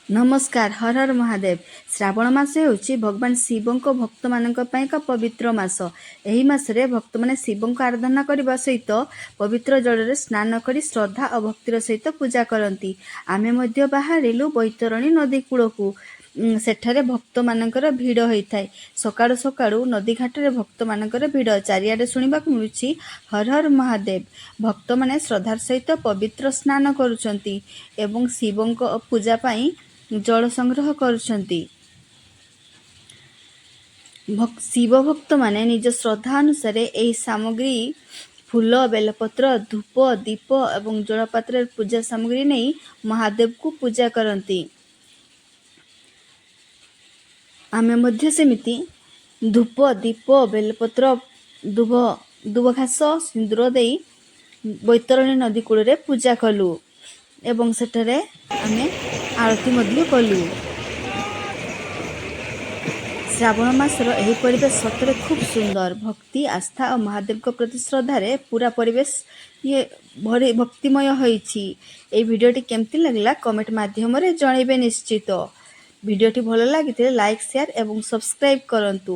ନମସ୍କାର, ହର ହର ମହାଦେବ। ଶ୍ରାବଣ ମାସ ହେଉଛି ଭଗବାନ ଶିବଙ୍କ ଭକ୍ତମାନଙ୍କ ପାଇଁ ଏକ ପବିତ୍ର ମାସ। ଏହି ମାସରେ ଭକ୍ତମାନେ ଶିବଙ୍କ ଆରାଧନା କରିବା ସହିତ ପବିତ୍ର ଜଳରେ ସ୍ନାନ କରି ଶ୍ରଦ୍ଧା ଓ ଭକ୍ତିର ସହିତ ପୂଜା କରନ୍ତି। ଆମେ ମଧ୍ୟ ବାହାରିଲୁ ବୈତରଣୀ ନଦୀ କୂଳକୁ। ସେଠାରେ ଭକ୍ତମାନଙ୍କର ଭିଡ଼ ହୋଇଥାଏ। ସକାଳୁ ସକାଳୁ ନଦୀ ଘାଟରେ ଭକ୍ତମାନଙ୍କର ଭିଡ଼। ଚାରିଆଡ଼େ ଶୁଣିବାକୁ ମିଳୁଛି ହର ହର ମହାଦେବ। ଭକ୍ତମାନେ ଶ୍ରଦ୍ଧାର ସହିତ ପବିତ୍ର ସ୍ନାନ କରୁଛନ୍ତି ଏବଂ ଶିବଙ୍କ ପୂଜା ପାଇଁ ଜଳ ସଂଗ୍ରହ କରୁଛନ୍ତି। ଶିବ ଭକ୍ତମାନେ ନିଜ ଶ୍ରଦ୍ଧା ଅନୁସାରେ ଏହି ସାମଗ୍ରୀ, ଫୁଲ, ବେଲପତ୍ର, ଧୂପ, ଦୀପ ଏବଂ ଜଳପାତ୍ରରେ ପୂଜା ସାମଗ୍ରୀ ନେଇ ମହାଦେବଙ୍କୁ ପୂଜା କରନ୍ତି। ଆମେ ମଧ୍ୟ ସେମିତି ଧୂପ, ଦୀପ, ବେଲପତ୍ର, ଦୁବ, ଦୁବ ଘାସ, ସିନ୍ଦୁର ଦେଇ ବୈତରଣୀ ନଦୀ କୂଳରେ ପୂଜା କଲୁ ଏବଂ ସେଠାରେ ଆମେ ଆଳତି ମଧ୍ୟ କଲୁ। ଶ୍ରାବଣ ମାସର ଏହି ପରିବେଶ ସତରେ ଖୁବ୍ ସୁନ୍ଦର। ଭକ୍ତି, ଆସ୍ଥା ଓ ମହାଦେବଙ୍କ ପ୍ରତି ଶ୍ରଦ୍ଧାରେ ପୁରା ପରିବେଶ ଇଏ ଭରି ଭକ୍ତିମୟ ହୋଇଛି। ଏଇ ଭିଡ଼ିଓଟି କେମିତି ଲାଗିଲା, କମେଣ୍ଟ ମାଧ୍ୟମରେ ଜଣେଇବେ ନିଶ୍ଚିତ। ଭିଡ଼ିଓଟି ଭଲ ଲାଗିଥିଲେ ଲାଇକ୍, ସେୟାର ଏବଂ ସବସ୍କ୍ରାଇବ୍ କରନ୍ତୁ।